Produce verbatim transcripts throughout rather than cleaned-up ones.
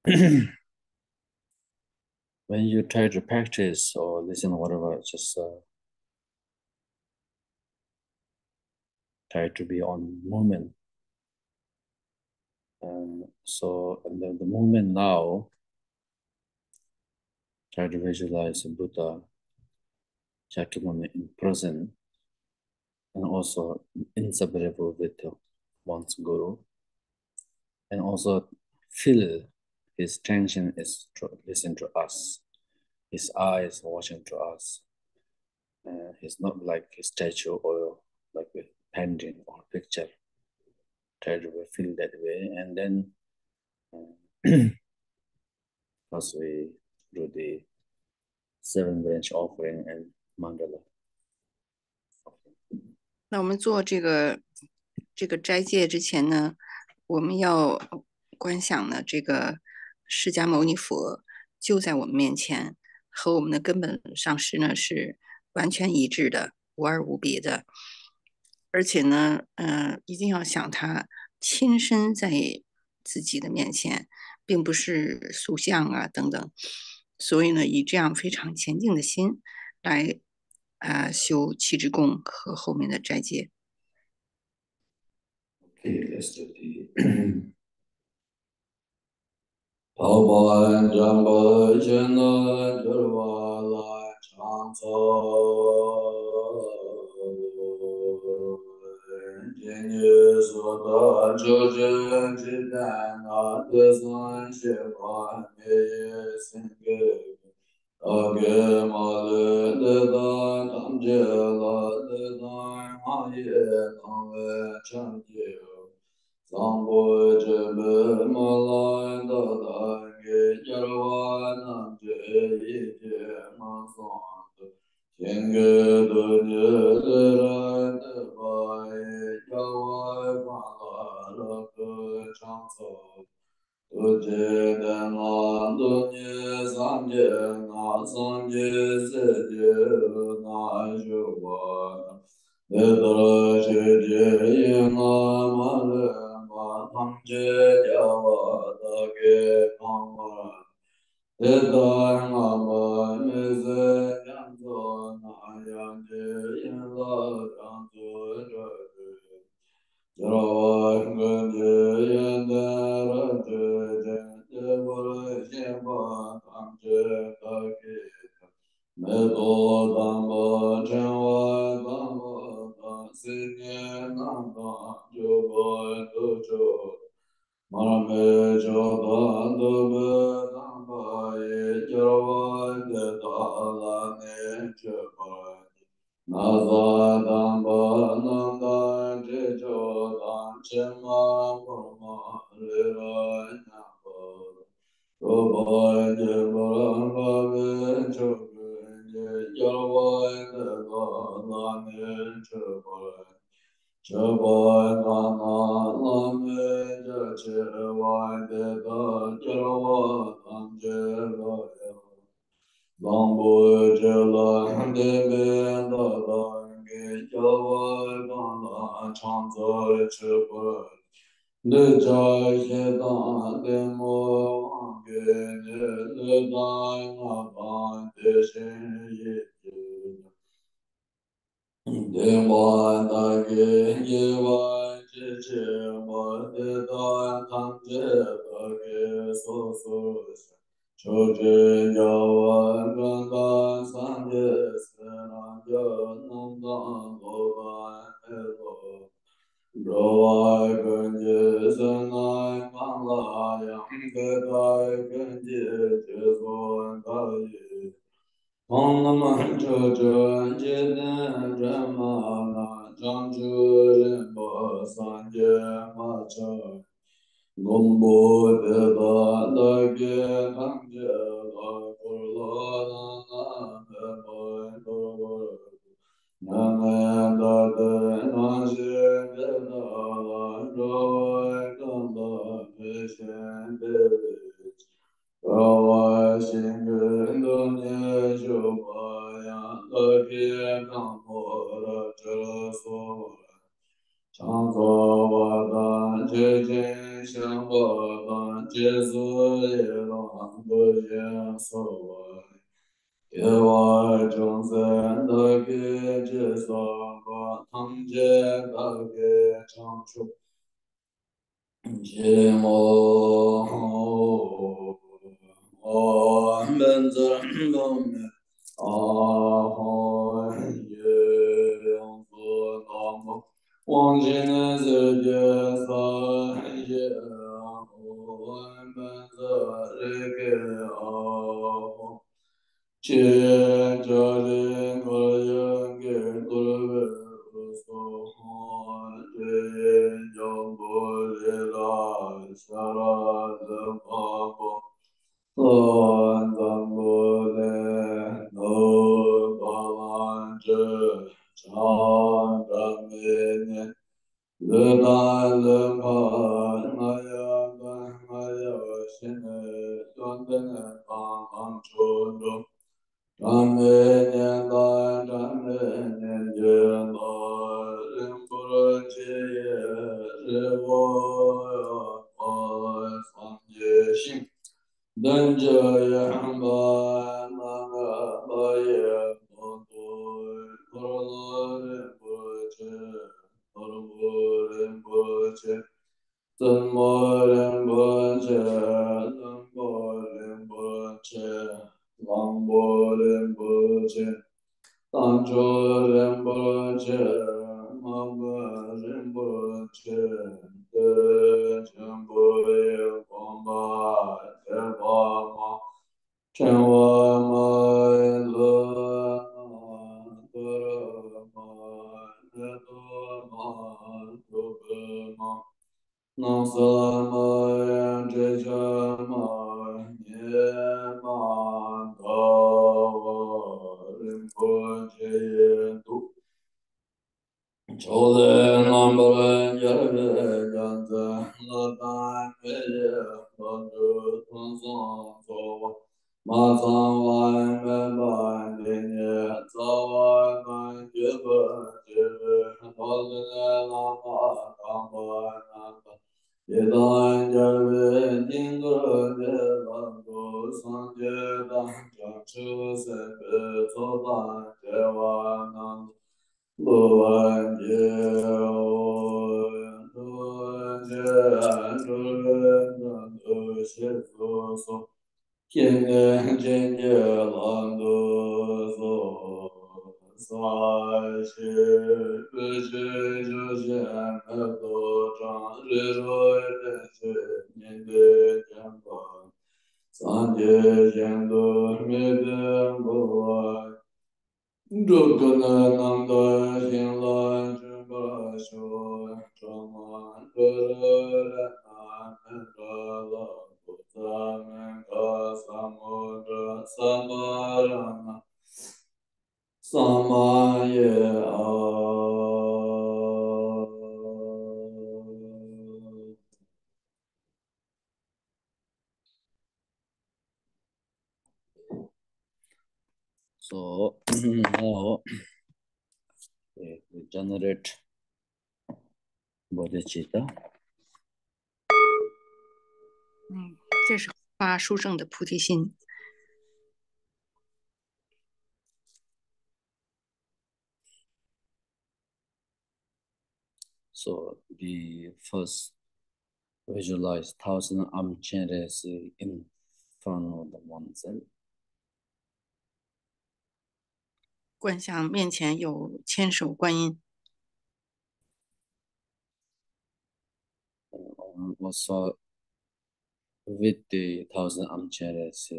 When you try to practice or listen, whatever, just uh, try to be on movement. Uh, so the, the movement now, try to visualize Buddha Shakyamuni in present and also inseparable with one's guru. And also feel his attention is to listen to us. His eye is watching to us. Uh, he's not like a statue or like a painting or picture. Try to feel that way. And then uh, as we do the seven branch offering and mandala. 那我们做这个这个斋戒之前呢，我们要观想呢，这个释迦牟尼佛就在我们面前，和我们的根本上师呢是完全一致的，无二无别的。而且呢，呃，一定要想他亲身在自己的面前，并不是塑像啊等等。所以呢，以这样非常虔敬的心来啊、修七支供和后面的斋戒。 Okay, let's do the འཕགས་པ་འཇམ་དཔལ་ཁྱོད་ནི་འགྱུར་བ་ལ་ཕྱག་འཚལ། ཇི་སྙེད་སུ་དག་ཕྱོགས་བཅུའི་འཇིག་རྟེན་ན། དུས་གསུམ་གཤེགས་པ་དེ་ཡི་སེང་གེ། བདག་གིས་མ་ལུས་འདི་དག་ཐམས་ཅད་ལ། ལུས་དང་ངག་ཡིད་དང་བས་ཕྱག་བགྱིའོ། བཟང་པོ་སྤྱོད་པའི་མི་ལ་བདག་བདག་གིས། སྐྱེ་བོ་ཐམས་ཅད་ཡིད་ཀྱིས་མངོན་སུམ་དུ། ཞིང་གི་རྡུལ་སྙེད་ལུས་རེ་གཏད་པ་ཡི། སྐྱེ་བོ་གང་ལ་རབ་ཏུ་ཕྱག་འཚལ་ལོ། ཐུགས་རྗེའི་གཏེར་ན་སྟོང་ཉིད་སངས་རྒྱས་ན། སངས་རྒྱས་སྲས་ཀྱི་དབུས་ན་བཞུགས་པ་དང་། དེ་ལྟར་ཆོས་ཀྱི་དབྱིངས་རྣམས་མ་ལུས་པ། ཐམས་ཅད་རྒྱལ་བ་དག་གིས་གང་བར་དེ་ལྟར་བསྔགས་པ་མི་ཟད་རྒྱ་མཚོ་རྣམས། དབྱངས་ཀྱི་ཡན་ལག་རྒྱ་མཚོའི་སྒྲ་སྐད། རྒྱལ་བ་ཀུན་གྱི་ཡོན་ཏན་རབ་བརྗོད་ཅིང་། དེ་བར་གཤེགས་པ་ཐམས་ཅད་དག་གིས་ཀྱང་། མེ་ཏོག་དམ་པ་ཕྲེང་བ་དམ་པ་དང་། སིལ་སྙན་རྣམས་དང་སྤྱོད་པ་དུར་ཁྲོད་དང་། མར་མེ་མཆོག་དང་བདུག་སྤོས་དམ་པ་ཡིས། སྐྱེ་བོ་དེ་དག་ལ་ནི་མཆོད་པར་བགྱི། ན་བཟའ་དམ་པ་རྣམས་དང་དྲི་མཆོག་དང་། ཕྱེ་མ་ཕུར་མ་རི་རབ་མཉམ་པ་དང་། བཀོད་པ་ཁྱད་པར་འཕགས་པའི་མཆོག་ཀུན་གྱིས། སྐྱེ་བོ་དེ་དག་ལ་ནི་མཆོད་པར་བགྱི། མཆོད་པ་གང་རྣམས་བླ་མེད་རྒྱ་ཆེ་བ། དེ་དག་སྐྱེ་བོ་ཐམས་ཅད་ལ་ཡང་། བཟང་པོ་སྤྱོད་ལ་འདུན་པའི་བདག་བདག་གིས། སྐྱེ་བོ་གང་ལ་ཕྱག་འཚལ་མཆོད་པར་བགྱི། འདོད་ཆགས་ཞེ་སྡང་གཏི་མུག་དབང་གིས་ནི། ལུས་དང་ངག་དང་དེ་བཞིན་ཡིད་ཀྱིས་ཀྱང་། དེ་བ་བདག་གིས་བགྱིས་པ་ཇི་ཆེ་བ། དེ་དག་ཐམས་ཅད་བདག་གིས་སོ་སོར་བཤགས། ཕྱོགས་བཅུའི་རྒྱལ་བ་ཀུན་དང་། སངས་རྒྱས་སེམས་དཔའ་རྣམས་དང་། ལོག་པའི་མེ་ཏོག་འགྲོ་བ་ཀུན་གྱི་བསོད་ནམས་གང་ལ་ཡང་། དེ་དག་ཀུན་གྱི་རྗེས་སུ་བདག་ཡི། མཐོང་ལམ་ཕྱོགས་བཅུའི་འཇིག་རྟེན་སྒྲོན་མ་ལ། བྱང་ཆུབ་སེམས་དཔའ་སངས་རྒྱས་མ་ཆགས། མགོན་པོ་དེ་དག་བདག་གིས་ཐམས་ཅད་ལ། འཁོར་ལོ་བླ་ན་མེད་པ་བསྐོར་བར་བསྐུལ། མྱ་ངན་འདའ་སྟོན་གང་བཞེད་དེ་དག་ལ། འགྲོ་བ་ཀུན་ལ་ཕན་ཞིང་བདེ་བའི་ཕྱིར། དགའ་བ་བཞིན་གྱི་སྡུག་བསྔལ་ཞི་བ་ཡང་། བདག་གིས་གང་བོར་རབ་ཏུ་གསོལ་བ། ཕྱག་འཚལ་བ་དང་མཆོད་ཅིང་བཤགས་པ། དང་རྗེས་སུ་ཡི་རང་དུ་ཞིང་སོ། སྐྱེ་བ་ཅུང་ཟད་བདག་གིས་ཅི་བསགས་པ་ཐམས་ཅད་བདག་གིས་བྱང་ཆུབ་ཕྱིར་བསྔོ། ཨོཾ་བཛྲ་བྷཱུ་མི་ཨཱཿཧཱུྃ། ཡུལ་ཡོངས་སུ་དག་པ་དབང་ཆེན་ཟིལ་གྱིས་ས་ཞེས། ཨོཾ་བཛྲ་རེ་ཁེ་ཨཱཿཧཱུྃ། ཕྱི་ཡི་ལྕགས་རི་མཁར་གཡང་གིས་གཏོར་བའི་དབུས་སུ། ཧཱུྃ། དེ་ཡི་རྒྱལ་པོ་རི་རབ་ཤ་ར་དྭ་དཀར་པོ། ལྷོ་འཛམ་བུ་གླིང་ནུབ་བ་ལང་སྤྱོད། བྱང་སྒྲ་མི་སྙན་ལུས་དང་ལུས་འཕགས། རྔ་ཡབ་དང་རྔ་ཡབ་ཕྱི་ནས་ཡོན་ཏན་དང་དམ་ཆོས་འགྲོ། སྒྲ་མི་སྙན་དང་སྒྲ་མི་སྙན་གྱི་མདོ། རིན་པོ་ཆེ་ཡི་རི་བོ་ཡོད་པ། སངས་རྒྱས་ཞིང་བདུན་ཅུ་ཡོད་པ། གནམ་ལྔ་པ་ཡི་མདོ་སྟོན། ནོར་ལྷ་རིན་པོ་ཆེ། ནོར་བུ་རིན་པོ་ཆེ། བཙུན་མོ་རིན་པོ་ཆེ། བློན་པོ་རིན་པོ་ཆེ། གླང་པོ་རིན་པོ་ཆེ། རྟ་མཆོག་རིན་པོ་ཆེ། སྔགས་པ་རིན་པོ་ཆེ། གཏེར་ཆེན་པོ་ཡི་དགོན་པ་ཐེག་པ་མ། ཕྲེང་བ་མ་ཡི་ལུས་ན། དུར་མ་མེ་ཏོག་མ་བདུག་སྤོས་མ། སྣང་གསལ་མ་ཡི་དྲི་ཆབ་མ། ཉི་མ་ཟླ་བ་རིན་པོ་ཆེ་ཡི་གདུགས། ཕྱོགས་ལས་རྣམ་པར་རྒྱལ་བའི་རྒྱལ་མཚན། ལྷ་དང་མི་ཡི་ལྷ་ཕྲུག་ཕུན་སུམ་ཚོགས་པ། མ་ཚང་བ་མེད་པ་འདི་ཉིད། རྩ་བ་ནས་གུས་པར་བྱེད་པའི་བདག་ལུས་ལ་མ་དག་པ་རྣམས་དང་། ཡི་དམ་རྒྱལ་བའི་དཀྱིལ་འཁོར་འདི་ལ་འདུད། སངས་རྒྱས་དང་བྱང་ཆུབ་སེམས་དཔའི་ཚོགས་དང་བཅས་པ་རྣམས་ལ་འབུལ་བར་བགྱིའོ། ཐུགས་རྗེས་འགྲོ་བའི་དོན་དུ་གཤེགས་སུ་གསོལ། སྐྱེ་གནས་ཅན་གྱི་ལྷ་འདུས་སོ། ས་གཞི་སྤོས་ཆུས་བྱུགས་ཤིང་མེ་ཏོག་དྲངས། རི་རབ་གདན་ཞིག་ཉི་ཟླས་བརྒྱན་པ། སངས་རྒྱས་ཞིང་དུ་དམིགས་ཏེ་འབུལ་བར། འགྲོ་ཀུན་རྣམ་དག་ཞིང་ལ་འབྱོན་པར་ཤོག། ཁྲོ་མོ་ཀྲོ་རོ་རཏྣ་མཎྜ་ལ་བྷུ་ཛ་མུ་ཁ་ས་མུ་དྲ་ས་ཏྭ་ར་ཎ་ས་མ་ཡེ་ཨཱཿཧཱུྃ། So, now, eh, we generate bodhicitta. 嗯，这是发殊胜的菩提心。 So we first visualize thousand arm chairs in front of the oneself. 观想面前有千手观音。 And also with the thousand arm chairs,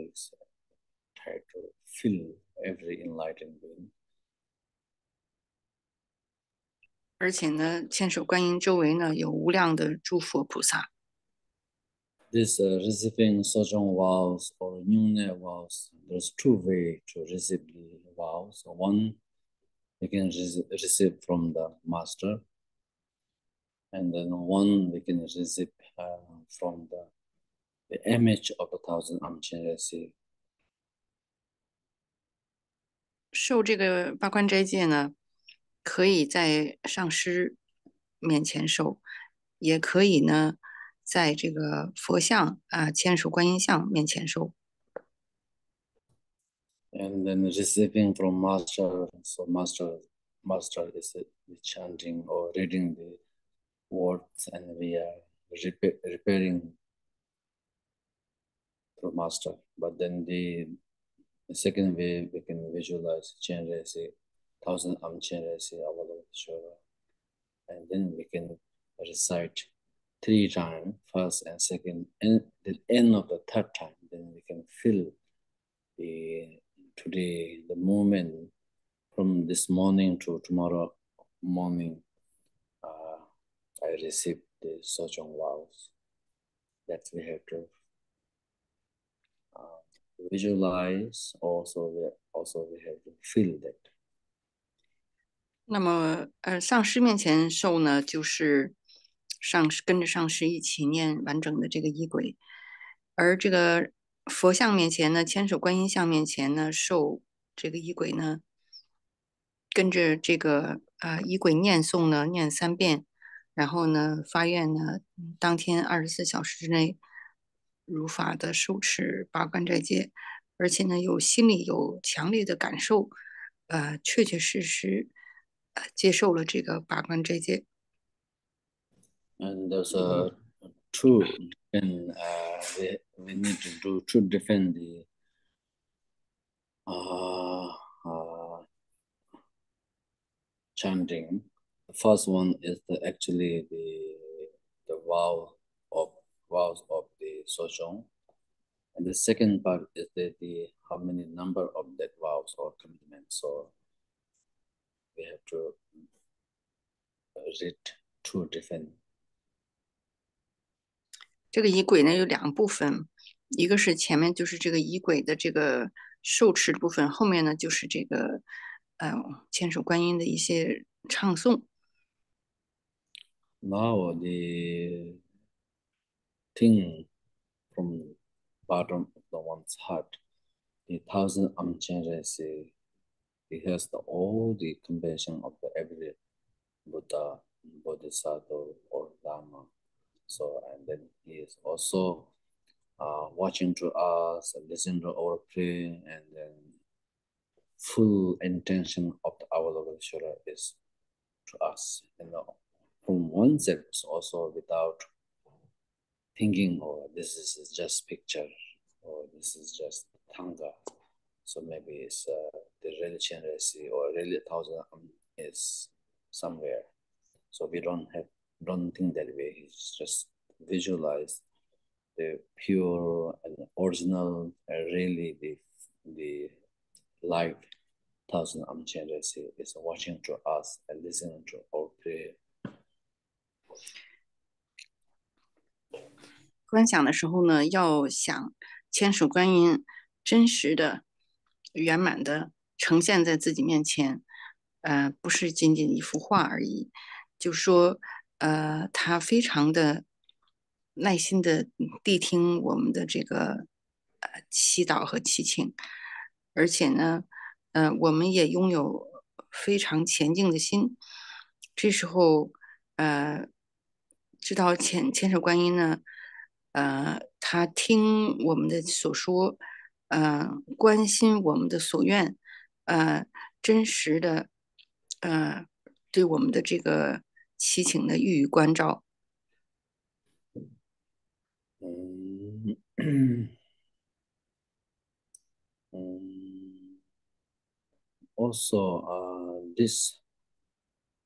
try to fill every enlightened being. 而且呢，千手观音周围呢有无量的诸佛菩萨。 This uh, receiving Sojong vows or Nyungne vows, there's two way to receive the vows. One, you can re- receive from the master, and then one we can receive uh, from the, the image of the thousand arm chairs. 受这个八关斋戒呢，可以在上师面前受，也可以呢，在这个佛像啊，千手观音像面前受。 And then receiving from master, so master, master is chanting or reading the words, and we are repeat, repeating to master. But then the, the second way we can visualize Chenrezig, thousand arm Chenrezig, Avalokiteshvara, and then we can recite three times, first and second, and the end of the third time, then we can feel the today the movement from this morning to tomorrow morning. Uh, I received the Sochong vows. That we have to uh, visualize. Also, we also we have to feel that. 那么，呃，上师面前受呢，就是上师跟着上师一起念完整的这个仪轨，而这个佛像面前呢，千手观音像面前呢，受这个仪轨呢，跟着这个呃仪轨念诵呢，念三遍，然后呢发愿呢，当天二十四小时之内如法的受持八关斋戒，而且呢有心里有强烈的感受，呃，确确实实呃接受了这个八关斋戒。 And there's a two, and uh, we, we need to do to defend the uh, uh, chanting. The first one is the, actually the the vow of vows of the Sochong, and the second part is the, the how many number of that vows or commitments. So we have to read two different. 这个仪轨呢有两部分，一个是前面就是这个仪轨的这个受持部分，后面呢就是这个呃千手观音的一些唱诵。 Now the thing from bottom of the one's heart, the thousand arm Chenrezig, he has the, all the compassion of the every Buddha, Bodhisattva, or Dharma. So, and then he is also uh, watching to us, listening to our prayer, and then full intention of the Avalokiteshvara is to us. You know, from oneself is also without thinking, oh, this is just picture, or this is just Thangka. So maybe it's uh, the real Chenrezig or really thousand um, is somewhere. So we don't have don't think that way. It's just visualize the pure and original, uh, really the the life thousand Amchen is watching to us and listening to our prayer. 观想的时候呢，要想千手观音真实的、圆满的呈现在自己面前，呃，不是仅仅一幅画而已。就说，呃，他非常的耐心的谛听我们的这个呃祈祷和祈请，而且呢，呃，我们也拥有非常虔敬的心。这时候，呃，知道千千手观音呢，呃，他听我们的所说，呃，关心我们的所愿，呃，真实的，呃，对我们的这个祈请的予以关照。 Um, um, also, uh, this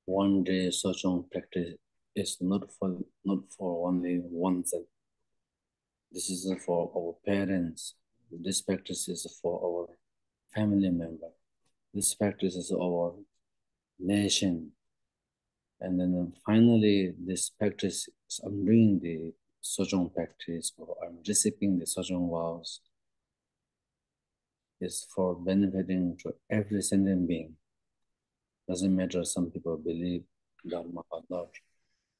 one day Sochong practice is not for not for only oneself. This is for our parents. This practice is for our family member. This practice is our nation. And then finally, this practice, I'm doing the Sochong practice, or I'm receiving the Sochong vows, is for benefiting to every sentient being. Doesn't matter some people believe Dharma or not,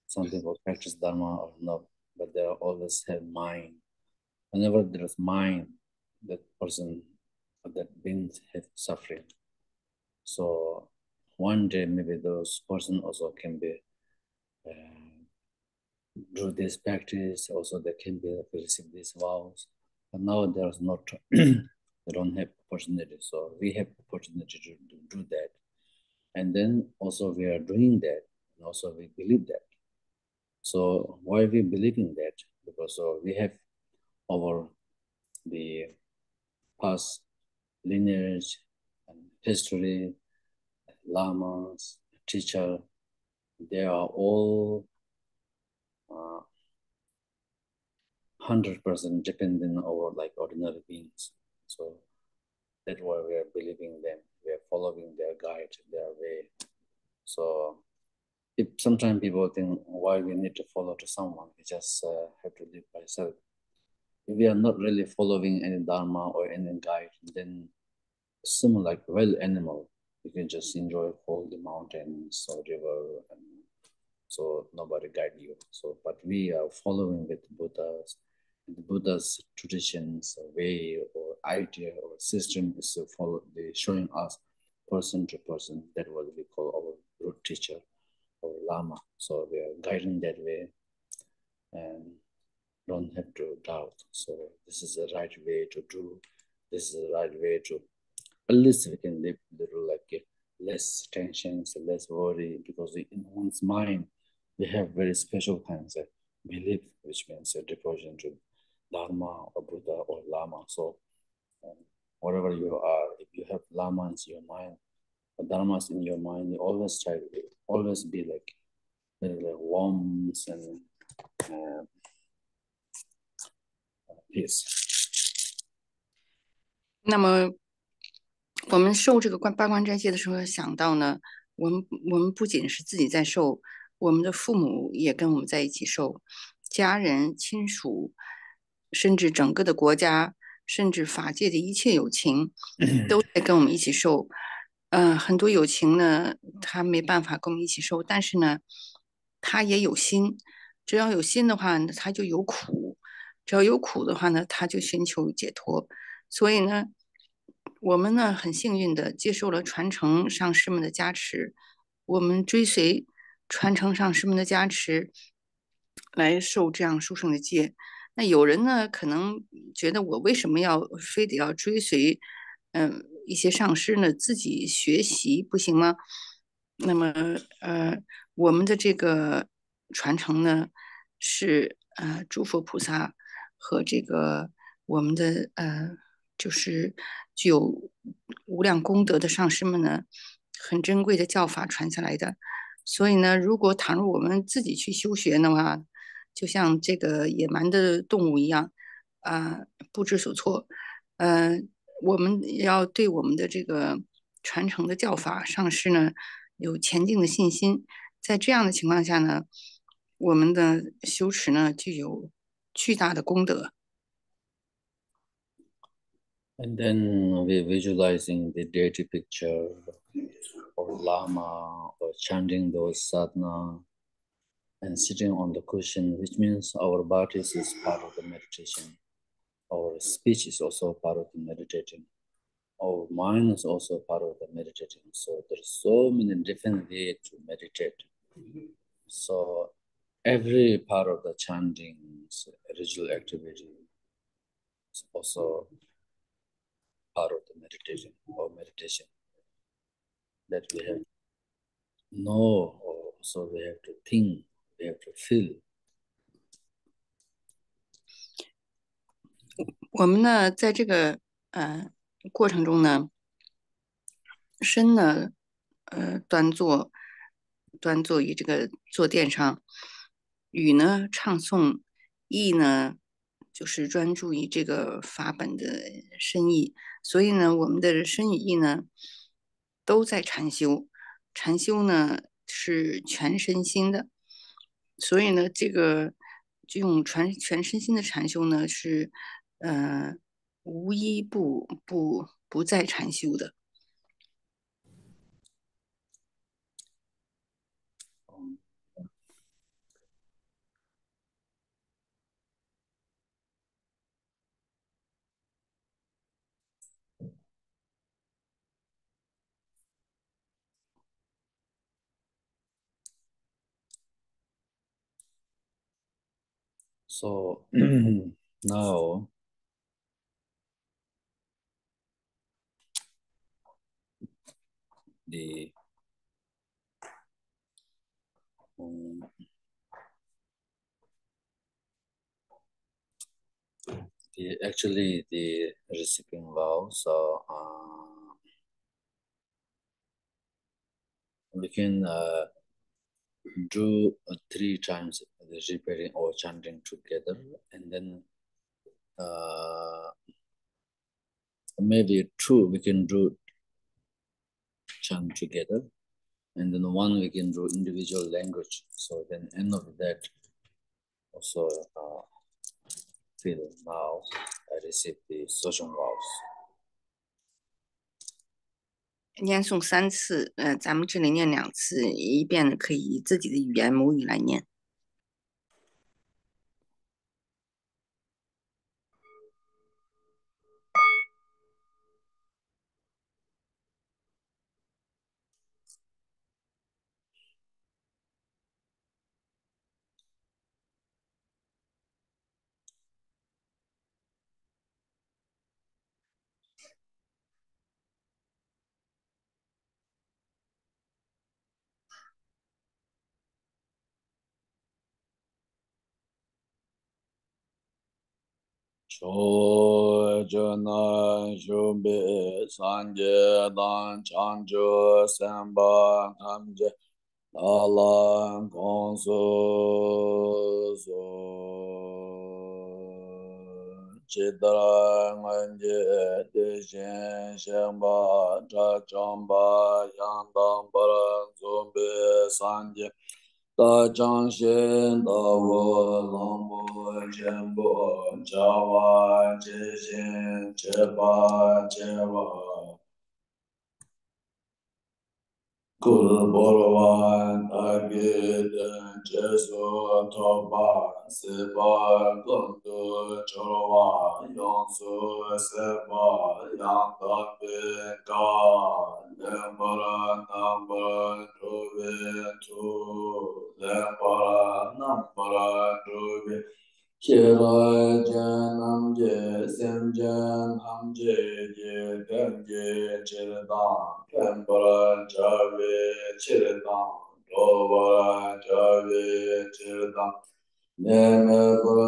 some people practice Dharma or not, but they always have mind. Whenever there is mind, that person or that beings have suffering. So one day maybe those person also can be uh, do this practice, also they can be, like, receive these vows. But now there's not, they don't have opportunity. So we have opportunity to, to do that. And then also we are doing that, and also we believe that. So why we believe in that? Because, uh, we have our, the past lineage and history, lamas, teacher, they are all, uh, hundred percent dependent over, like, ordinary beings. So that's why we are believing them. We are following their guide, their way. So if sometimes people think, "Why we need to follow to someone? We just, uh, have to live by self." If we are not really following any dharma or any guide, then seem like wild animal. You can just enjoy all the mountains or river, and so nobody guide you. So, but we are following with Buddha's, the Buddha's traditions, way or idea or system is to follow. They showing us person to person. That what we call our root teacher or lama. So we are guiding that way, and don't have to doubt. So this is the right way to do. This is the right way to, at least we can live little, like, uh, less tensions, less worry, because in one's mind, we have very special kinds of belief, which means a devotion to Dharma or Buddha or Lama. So, um, wherever you are, if you have Lama in your mind, or Dharmas in your mind, you always try to, always be like, very, like, warm and, uh, peace. 那么，我们受这个观八关斋戒的时候，要想到呢，我们我们不仅是自己在受，我们的父母也跟我们在一起受，家人、亲属，甚至整个的国家，甚至法界的一切有情，都在跟我们一起受。呃，很多有情呢，他没办法跟我们一起受，但是呢，他也有心。只要有心的话，他就有苦；只要有苦的话呢，他就寻求解脱。所以呢，我们呢，很幸运的接受了传承上师们的加持，我们追随传承上师们的加持，来受这样殊胜的戒。那有人呢，可能觉得我为什么要非得要追随，嗯，一些上师呢？自己学习不行吗？那么，呃，我们的这个传承呢，是，呃，诸佛菩萨和这个我们的，呃，就是具有无量功德的上师们呢，很珍贵的教法传下来的。所以呢，如果倘若我们自己去修学的话，就像这个野蛮的动物一样，啊，不知所措。呃，我们要对我们的这个传承的教法、上师呢，有虔敬的信心。在这样的情况下呢，我们的修持呢，就有巨大的功德。 And then we visualizing the deity picture or lama or chanting those sadhana and sitting on the cushion, which means our bodies is part of the meditation. Our speech is also part of the meditating. Our mind is also part of the meditating. So there's so many different ways to meditate. So every part of the chanting, ritual activity is also part of the meditation or meditation that we have know, or also we have to think, we have to feel. 我们呢，在这个呃过程中呢，身呢，呃，端坐，端坐于这个坐垫上，语呢唱诵，意呢就是专注于这个法本的深意。所以呢，我们的身语意呢都在禅修，禅修呢是全身心的。所以呢，这个就用全全身心的禅修呢，是呃无一不不不在禅修的。So now the um, the actually the receiving vow. So uh, we can uh, do uh, three times the repeating or chanting together, and then uh, maybe two we can do chant together, and then one we can do individual language. So then end of that also uh, till now I received the social vows. ཕྱོགས་བཅུ་ན་བཞུགས་པའི་སངས་རྒྱས་དང་བྱང་ཆུབ་སེམས་དཔའ་ཐམས་ཅད་བདག་ལ་དགོངས་སུ་གསོལ། ཇི་ལྟར་སྔོན་གྱི་དེ་བཞིན་གཤེགས་པ་དགྲ་བཅོམ་པ་ཡང་དག་པར་རྫོགས་པའི་སངས་རྒྱས་རྟ་ཅང་ཤེས་ལྟ་བུ་གླང་པོ་ཆེན་པོ་བྱ་བ་བྱེད་ཅིང་སྤྱད་པ་བྱེད་པ། གུར་བོར་བ་དག་གི་དོན་རྗེས་སུ་ཐོབ་པ། སྲིད་པ་ཀུན་ཏུ་སྦྱོར་བ་ཡོངས་སུ་ཟད་པ་ཡང་དག་པའི་བཀའ། ལེགས་པར་རྣམ་པར་གྲོལ་བའི་ཐུགས། ལེགས་པར་རྣམ་པར་གྲོལ་བའི་ཤེས་རབ་ཅན་རྣམས་ཀྱིས་སེམས་ཅན་ཐམས་ཅད་ཀྱི་དོན་གྱི་ཕྱིར་དང་། ཕན་པར་བྱ་བའི་ཕྱིར་དང་། འགྲོ་བར་བྱ་བའི་ཕྱིར་དང་། ནད་མེད་པར་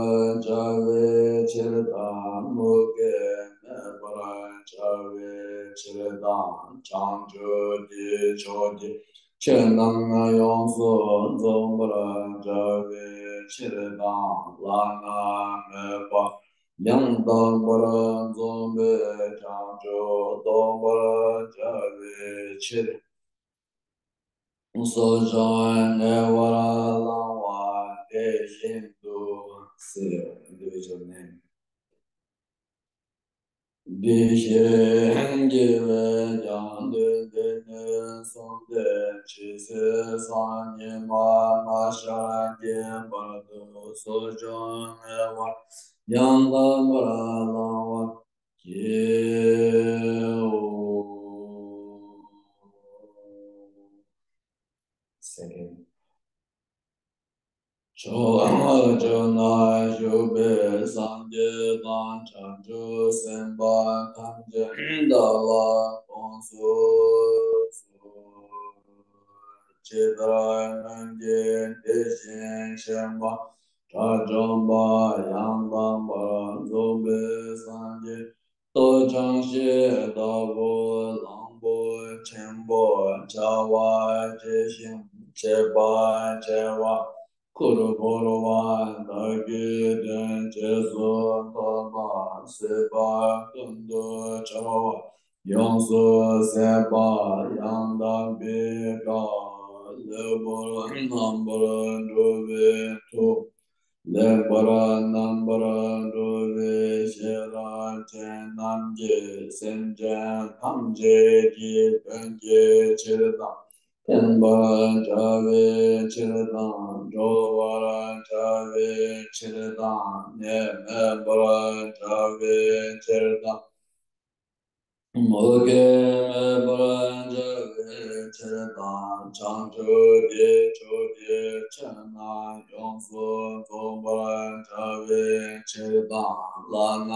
བྱ་བའི་ཕྱིར་དང་། མུ་གེ་མེད་པར་བྱ་བའི་ཕྱིར་དང་། བྱང་ཆུབ་ཀྱི་ཕྱོགས་ཀྱི་ཆོས་རྣམས་ཡོངས་སུ་རྫོགས་པར་བྱ་བའི་ཕྱིར་དང་། བླ་ན་མེད་པ་ཡང་དག་པར་རྫོགས་པའི་བྱང་ཆུབ་རྟོགས་པར་བྱ་བའི་ཕྱིར། སྲོག་ཆགས་ཉེ་བར་བླང་བ་དེ་བཞིན་དུ་ཟེར། འདི་བྱས་ནས། བདེ་གཤེགས་དགྱེས་པས་ཀྱང་དོན་དེ་ནས་གསུངས་ཏེ། ཇི་སྲིད་སང་ཉི་མ་མ་ཤར་གྱི་བར་དུ་སྲོག་ཆགས་ཉེ་བར་ཡང་དག་པར་བླང་བར་བགྱིའོ། Second. ཕྱོགས་བཅུ་ན་བཞུགས་པའི་སངས་རྒྱས་དང་བྱང་ཆུབ་སེམས་དཔའ་ཐམས་ཅད་བདག་ལ་དགོངས་སུ་གསོལ། ཇི་ལྟར་སྔོན་གྱི་དེ་བཞིན་གཤེགས་པ་དགྲ་བཅོམ་པ་ཡང་དག་པར་རྫོགས་པའི་སངས་རྒྱས་རྟ་ཅང་ཤེས་ལྟ་བུ་གླང་པོ་ཆེན་པོ་བྱ་བ་བྱེད་ཅིང་སྤྱད་པ་བྱེད་པ། གུར་བོར་བ་དག་གི་དོན་རྗེས་སུ་ཐོབ་པ། སྲིད་པ་ཀུན་ཏུ་སྦྱོར་བ་ཡོངས་སུ་ཟད་པ་ཡང་དག་པའི་བཀའ། ལེགས་པར་རྣམ་པར་གྲོལ་བའི་ཐུགས། ལེགས་པར་རྣམ་པར་གྲོལ་བའི་ཤེས་རབ་ཅན་རྣམས་ཀྱིས་སེམས་ཅན་ཐམས་ཅད་ཀྱི་དོན་གྱི་ཕྱིར་དང་། ཕན་པར་བྱ་བའི་ཕྱིར་དང་། འགྲོ་བར་བྱ་བའི་ཕྱིར་དང་། ནད་མེད་པར་བྱ་བའི་ཕྱིར་དང་། མུ་གེ་མེད་པར་བྱ་ ཕྱིར་དང་། བྱང་ཆུབ་ཀྱི་ཕྱོགས་ཀྱི་ཕྱིར་ན་ཡོངས་སུ་རྫོགས་པར་བྱ་བའི་ཕྱིར་དང་། བླ་ན་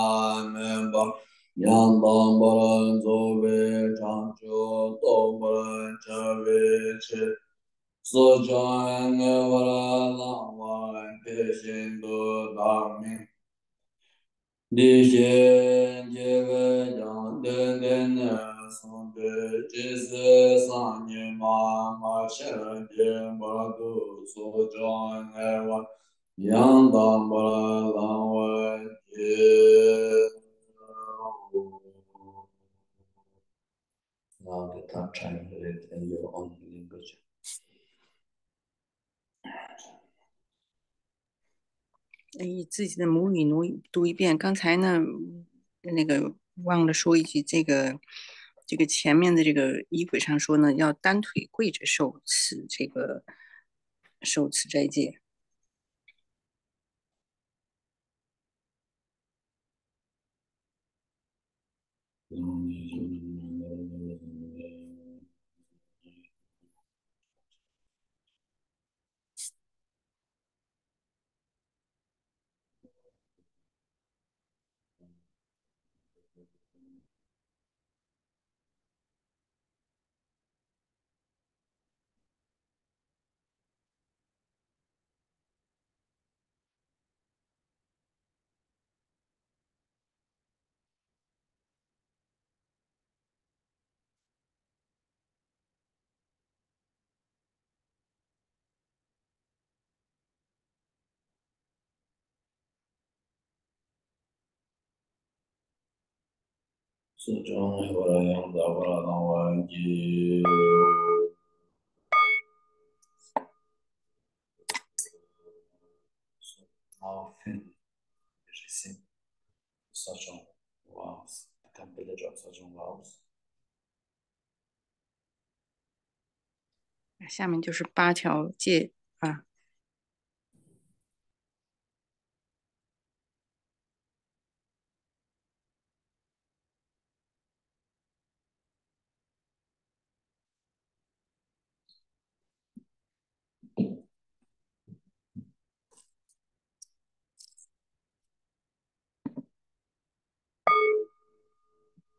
མེད་པ་ཡང་དག་པར་རྫོགས་པའི་བྱང་ཆུབ་རྟོགས་པར་བྱ་བའི་ཕྱིར། གསོ་སྦྱོང་བསྔོ་བར་བླང་བ་དེ་བཞིན་དུ་བདག་མིང་འདི་ཞེས་བགྱི་བས་ཀྱང་། དོན་འདི་ནི་གསུངས་ཏེ། ཇི་སྲིད་སང་ཉིན་མ་མ་ཤར་གྱི་བར་དུ་གསོ་སྦྱོང་བསྔོ་བར་ཡང་དག་པར་བླང་བར་བགྱིའོ། ང་གི་ཐབས་ཕྲ་ཡང་རེད་དེ་ཡོད་ཨང་ལེན་དགོས་ཆེ། 以自己的母语读读一遍。刚才呢，那个忘了说一句，这个这个前面的这个仪轨上说呢，要单腿跪着受持这个受持斋戒。 གསོ་སྦྱོང་བསྔོ་བར་ཡང་དག་པར་བླང་བར་བགྱིའོ། Now feel, receive, such a vows, the complete of such a vows. 下面就是八条戒啊。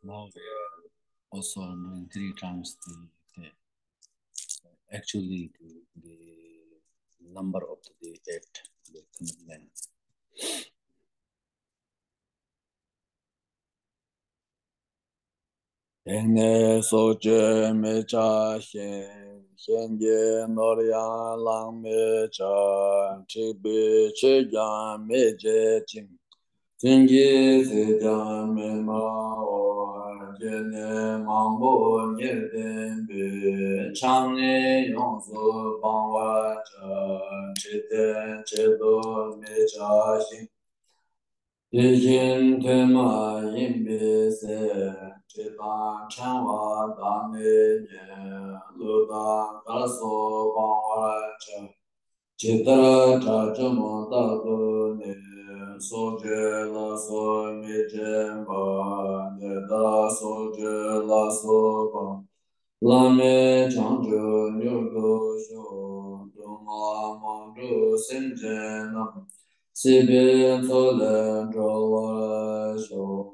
Now we are also doing three times the, the actually the, the number of the day at the commitment. དེང་ནས་སྲོག་གཅོད་མི་བྱ་ཞིང་། གཞན་གྱིས་ནོར་ཡང་བླང་མི་བྱ། འཁྲིག་པའི་ཆོས་ཀྱང་མི་བྱེད་ཅིང་། བཙུན་གྱི་ཚིག་ཀྱང་མི་སྨྲའོ། སྐྱེས་ནས་མང་པོ་ཉེར་བསྟེན་པའི། ཆང་ནི་ཡོངས་སུ་སྤང་བར་བྱ། ཁྲི་སྟན་ཆེད་དུ་མི་བྱ་ཞིང་། དེ་བཞིན་དུས་མ་ཡིན་པའི་ཚེ། དྲི་དང་ཕྲེང་བ་དག་ནི་ཉེར། གླུ་དང་གར་སོགས་སྤང་བར་བྱ། ཇི་ལྟར་དགྲ་བཅོམ་རྟག་ཏུ་ནི། སྲོག་གཅོད་ལ་སོགས་མི་བྱེད་པ། དེ་ལྟར་སྲོག་གཅོད་ལ་སོགས་པ། བླ་མེད་བྱང་ཆུབ་མྱུར་དུ་ཤོག་སྡུག་བསྔལ་མང་དྲགས་སེམས་ཅན་རྣམས། སྲིད་པའི་མཚོ་ལས་སྒྲོལ་བར་ཤོག་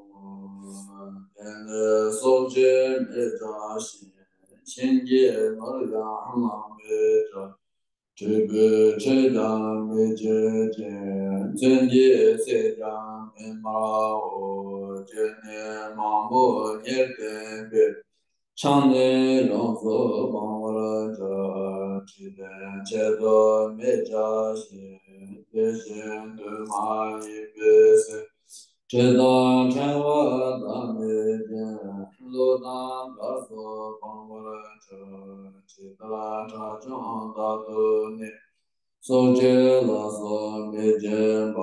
དེ་ནས་སྲོག་གཅོད་མི་བྱ་ཞིང་། གཞན་གྱིས་ནོར་ཡང་བླང་མི་བྱ། འཁྲིག་པའི་ཆོས་ཀྱང་མི་བྱེད་ཅིང་། བཙུན་གྱི་ཚིག་ཀྱང་མི་སྨྲའོ། སྐྱེས་ནས་མང་པོ་ཉེར་བསྟེན་པའི། ཆང་ནི་ཡོངས་སུ་སྤང་བར་བྱ། ཁྲི་སྟན་ཆེད་དུ་མི་བྱ་ཞིང་། དེ་བཞིན་དུ་མ་ཡིན་པའི་ཚེ། དྲི་དང་ཕྲེང་བ་དག་ནི་ཉེར། གླུ་དང་གར་སོགས་སྤང་བར་བྱ། ཇི་ལྟར་དགྲ་བཅོམ་རྟག་ཏུ་ནི། སྲོག་གཅོད་ལ་སོགས་མི་བྱེད་པ།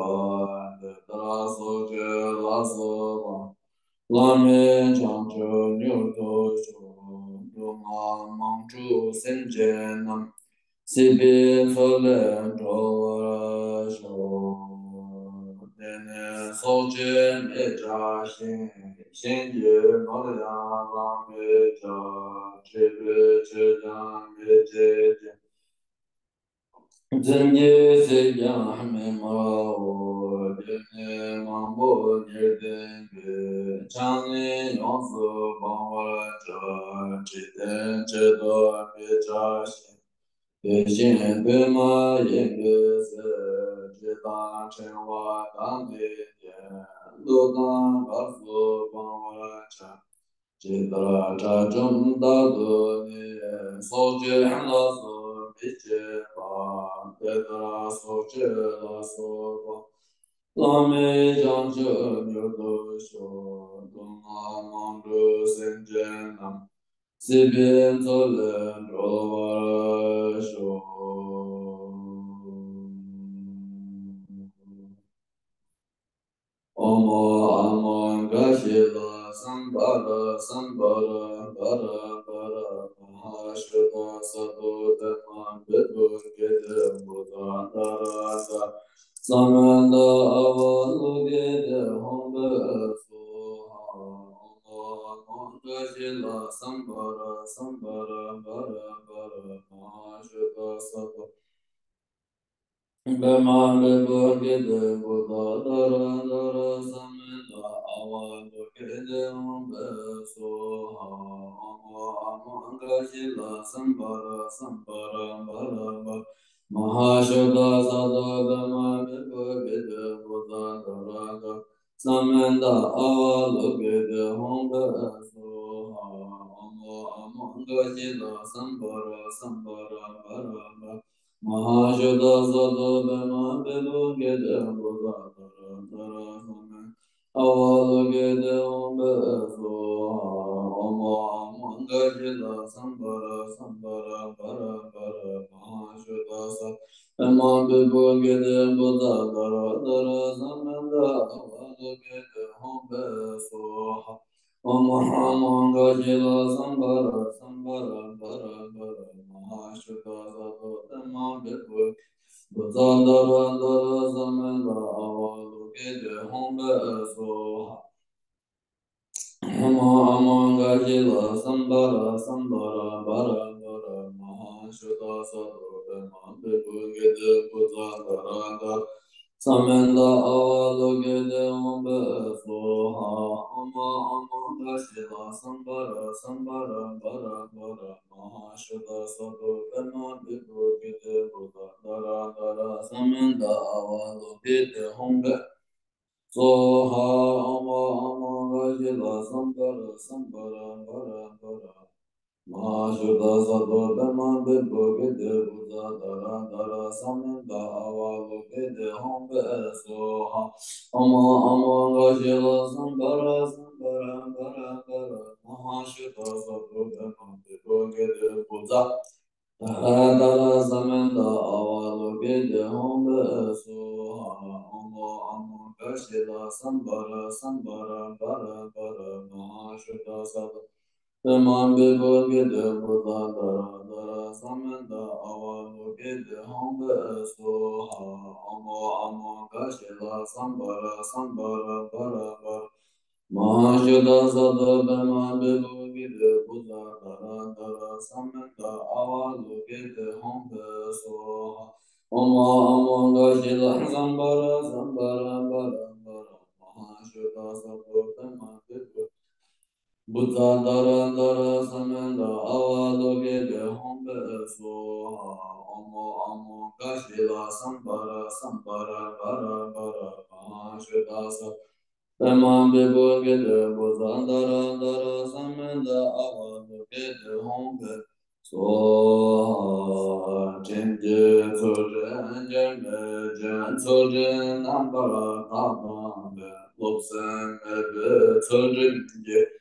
དེ་ལྟར་སྲོག་གཅོད་ལ་སོགས་པ། བླ་མེད་བྱང་ཆུབ་མྱུར་དུ་ཤོག་སྡུག་བསྔལ་མང་དྲགས་སེམས་ཅན་རྣམས། སྲིད་པའི་མཚོ་ལས་སྒྲོལ་བར་ཤོག་དེ་ནས་ སྲོག་གཅོད་མི་བྱ་ཞིང་། ཞིང་གི་ནོར་ཡང་བླངས་མི་བྱ། འབྲས་བུའི་ཆོས་ཀྱང་མི་སྤྱད་ཅིང་། བཙན་གྱིས་བསད་ཀྱང་མི་སྨྲའོ། སྡེ་སྣོད་མང་པོ་ཉེར་བདུན་པའི། ཆང་ནི་ཡོངས་སུ་སྤང་བར་བྱ། དྲི་ལྡན་ཆོས་ཐོབ་མི་བྱ་ཞིང་། དེ་བཞིན་བོད་མ་ཡིན་པའི་ཟས། དྲི་དང་ཕྲེང་བ་དང་ལྡན་ཅིང་། ལུག་དང་སྦྲ་སོགས་སྤང་བར་བྱ། ཇི་ལྟར་དགྲ་བཅོམ་ལྟར་དུ་ནི། སྲོག་གཅོད་ལ་སོགས་མི་བྱེད་པ། དེ་ལྟར་སྲོག་གཅོད་ལ་སོགས་པ། བླ་མེད་བྱང་ཆུབ་མྱུར་དུ་ཤོག། སྡུག་བསྔལ་མང་དྲུག་སེམས་ཅན་རྣམས། སྲིད་པའི་མཚོ་ལས་སྒྲོལ་བར་ཤོག། ཨོཾ་ཨཱཿཧཱུྃ་ག་ཤི་ལ་སཾ་བྷ་ར་སཾ་བྷ་ར་བྷ་ར་བྷ་ར་མ་ཧཱ་ཤུདྡྷ་སཏྭ་པདྨ་བཻ་ཌཱུ་ཀྱི་ཏེ་བུདྡྷ་དྷ་ར་དྷ་ར་ས་མནྟ་ཨ་ཝ་ལོ་ཀི་ཏེ་ཧཱུྃ་ཕཊ་སྭཱ་ཧཱ། ཨོཾ་ཨཱཿཧཱུྃ་ག་ཤི་ལ་སཾ་བྷ་ར་སཾ་བྷ་ར་བྷ་ར་བྷ་ར་མ་ཧཱ་ཤུདྡྷ་སཏྭ་པདྨ་བཻ་ཌཱུ་ཀྱི་ཏེ་བུདྡྷ་དྷ་ར་དྷ་ར་ས་མནྟ་ཨ་ཝ་ལོ་ཀི་ཏེ་ཧཱུྃ་ཕཊ་སྭཱ་ཧཱ། ཨོཾ་ཨཱཿཧཱུྃ་ག་ཤི་ལ་སཾ་བྷ་ར་སཾ་བྷ་ར་བྷ་ར་བྷ་ར་མ་ཧཱ་ཤུདྡྷ་སཏྭ་པདྨ་བཻ་ཌཱུ་ཀྱི་ཏེ་བུདྡྷ་དྷ་ར་དྷ་ར་ས་མནྟ་ཨ་ཝ་ལོ་ཀི་ཏེ་ཧཱུྃ་ཕཊ་སྭཱ་ཧཱ། ཨོཾ་ཨཱཿཧཱུྃ་ག་ཤི་ལ་སཾ་བྷ་ར་སཾ་བྷ་ར་བྷ་ར་བྷ་ར་མ་ཧཱ་ཤུདྡྷ་སཏྭ་པདྨ་བཻ་ཌཱུ་ཀྱི་ཏེ་བུདྡྷ་དྷ་ར་དྷ་ར་ས་མནྟ་ཨ་ཝ་ལོ་ཀི་ཏེ་ཧཱུྃ་ཕཊ་སྭཱ་ཧཱ། ཨོཾ་ཨཱཿཧཱུྃ་ག་ཤི་ལ་སཾ་བྷ་ར་སཾ་བྷ་ར་བྷ་ར་བྷ་ར་མ་ཧཱ་ཤུདྡྷ་སཏྭ་པདྨ་བཻ་ཌཱུ་ཀྱི་ཏེ་བུདྡྷ་དྷ་ར་དྷ་ར་ས་མནྟ་ཨ་ཝ་ལོ་ཀི་ཏེ་ཧཱུྃ་ཕཊ་སྭཱ་ཧཱ། ཨོཾ་ཨཱཿཧཱུྃ་ག་ཤི་ལ་སཾ་བྷ་ར་སཾ་བྷ་ར་བྷ་ར་བྷ་ར་མ་ཧཱ་ཤུདྡྷ་སཏྭ་པདྨ་བཻ་ཌཱུ་ཀྱི་བུདྡྷ་དྷ་ར་དྷ་ར་ས་མནྟ་ཨ་ཝ་ལོ་ཀི་ཏེ་ཧཱུྃ་ཕཊ་སྭཱ་ཧཱ། ཨོཾ་ཨཱཿཧཱུྃ་ག་ཤི་ལ་སཾ་བྷ་ར་སཾ་བྷ་ར་བྷ་ར་བྷ་ར་མ་ཧཱ་ཤུདྡྷ་སཏྭ་པདྨ་བཻ་ཌཱུ་ཀྱི་ཏེ་བུདྡྷ་དྷ་ར་དྷ་ར་ས་མནྟ་ཨ་ཝ་ལོ་ཀི་ཏེ་ཧཱུྃ་ཕཊ་སྭཱ་ཧཱ། ཨོཾ་ཨཱཿཧཱུྃ་ག་ཤི་ལ་སཾ་བྷ་ར་སཾ་བྷ་ར་བྷ་ར་བྷ་ར་མ་ཧཱ་ཤུདྡྷ་སཏྭ་པདྨ་བཻ་ཌཱུ་ཀྱི་ཏེ་བུདྡྷ་དྷ་ར་དྷ་ར་ས་མནྟ་ཨ་ཝ་ལོ་ཀི་ཏེ་ཧཱུྃ་ཕཊ་སྭཱ་ཧཱ། ཨོཾ་ཨཱཿཧཱུྃ་ག་ཤི་ལ་སཾ་བྷ་ར་སཾ་བྷ་ར་བྷ་ར་བྷ་ར་མ་ཧཱ་ཤུདྡྷ་སཏྭ་པདྨ་བཻ་ཌཱུ་ཀྱི་ཏེ་བུདྡྷ་དྷ་ར་དྷ་ར་ས་མནྟ་ཨ་ཝ་ལོ་ཀི་ཏེ་ཧཱུྃ་ཕཊ་སྭཱ་ཧཱ། ཨོཾ་ཨཱཿཧཱུྃ་ག་ཤི་ལ་སཾ་བྷ་ར་སཾ་བྷ་ར་བྷ་ར་བྷ་ར་མ་ཧཱ་ཤུདྡྷ་སཏྭ་པདྨ་བཻ་ཌཱུ་ཀྱི་ཏེ་བུདྡྷ་དྷ་ར་དྷ་ར་ས་མནྟ་ཨ་ཝ་ལོ་ཀི་ཏེ་ཧཱུྃ་ཕཊ་སྭཱ་ཧཱ། ཨོཾ་ཨཱཿཧཱུྃ་ག་ཤི་ལ་སཾ་བྷ་ར་སཾ་བྷ་ར་བྷ་ར་བྷ་ར་མ་ཧཱ་ཤུདྡྷ་སཏྭ་པདྨ་བཻ་ཌཱུ་ཀྱི་ཏེ་བུདྡྷ་དྷ་ར་དྷ་ར་ས་མནྟ་ཨ་ཝ་ལོ་ཀི་ཏེ་ཧཱུྃ་ཕཊ་སྭཱ་ཧཱ། ཨོཾ་ཨཱཿཧཱུྃ་ག་ཤི་ལ་སཾ་བྷ་ར་སཾ་བྷ་ར་བྷ་ར་བྷ་ར་མ་ཧཱ་ཤུདྡྷ་སཏྭ་པདྨ་བཻ་ཌཱུ་ཀྱི་ཏེ་བུདྡྷ་དྷ་ར་དྷ་ར་ས་མནྟ་ཨ་ཝ་ལོ་ཀི་ཏེ་ཧཱུྃ་ཕཊ་སྭཱ་ཧཱ། ཨོཾ་ཨཱཿཧཱུྃ་ག་ཤི་ལ་སཾ་བྷ་ར་སཾ་བྷ་ར་བྷ་ར་བྷ་ར་མ་ཧཱ་ཤུདྡྷ་སཏྭ་པདྨ་བཻ་ཌཱུ་བུདྡྷ་དྷ་ར་དྷ་ར་ས་མནྟ་ཨ་ཝ་ལོ་ཀི་ཏེ་ཧཱུྃ་ཕཊ་སྭཱ་ཧཱ། ཨོཾ་ཨཱཿཧཱུྃ་ག་ཤི་ལ་སཾ་བྷ་ར་སཾ་བྷ་ར་བྷ་ར་བྷ་ར་མ་ཧཱ་ཤུདྡྷ་སཏྭ་པདྨ་བཻ་ཌཱུ་ཀྱི་ཏེ་བུདྡྷ་དྷ་ར་དྷ་ར་ས་མནྟ་ཨ་ཝ་ལོ་ཀི་ཏེ་ཧཱུྃ་ཕཊ་སྭཱ་ཧཱ། དྲིན་གྱིས་ཚུལ་ཁྲིམས་སྐྱོན་མེད་ཅིང་། ཚུལ་ཁྲིམས་རྣམ་པར་དག་པའམ། སློབ་སེམས་མེད་པའི་ཚུལ་ཁྲིམས་ཀྱིས།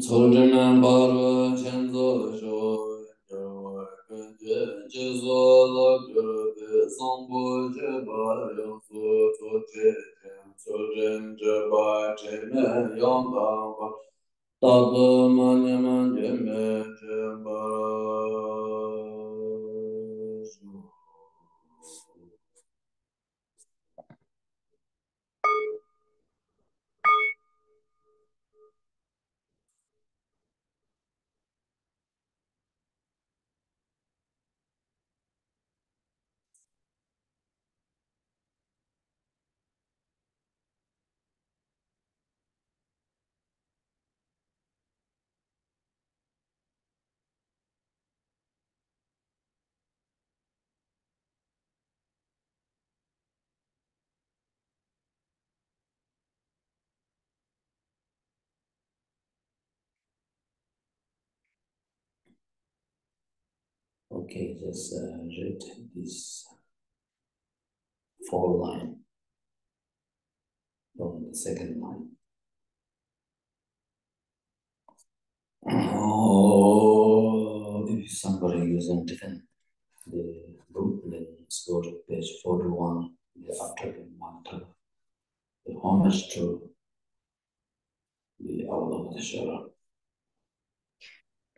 ཚུལ་ཁྲིམས་ཕ་རོལ་ཕྱིན་རྫོགས་ཤོག། རྒྱལ་བ་ཀུན་གྱི་རྗེས་སུ་བསླབ་གྱུར་ཏེ། བཟང་པོ་སྤྱོད་པ་ཡོངས་སུ་རྫོགས་བྱེད་ཅིང་། ཚུལ་ཁྲིམས་སྤྱོད་པ་དྲི་མེད་ཡང་དག་པར། རྟག་ཏུ་མ་ཉམས་སྐྱོན་མེད་སྤྱོད་པར་ཤོག། Okay, just uh, read this four line from the second line. Oh, if somebody using different the book, then let's go to page forty-one, the after the mantra, the homage to the Avalokiteshvara.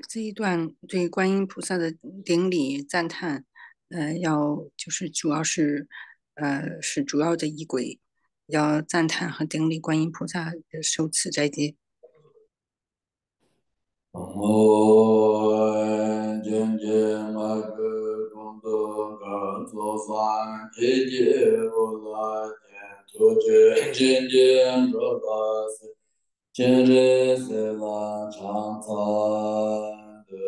这一段对观音菩萨的顶礼赞叹，呃，要就是主要是，呃，是主要的仪轨，要赞叹和顶礼观音菩萨的受持斋戒。 ཨོ། ཅན་གྱི་མ་གུ་ཀུན་ཏུ་ཀ་ཚོགས་བསམ་གྱི་རྒྱལ་པོ་ལ་ཐུགས་རྗེ་ཅན་གྱི་འགྲོ་ལ་སྤྱན་རས་གཟིགས་ལ་ཕྱག་འཚལ་ཏེ།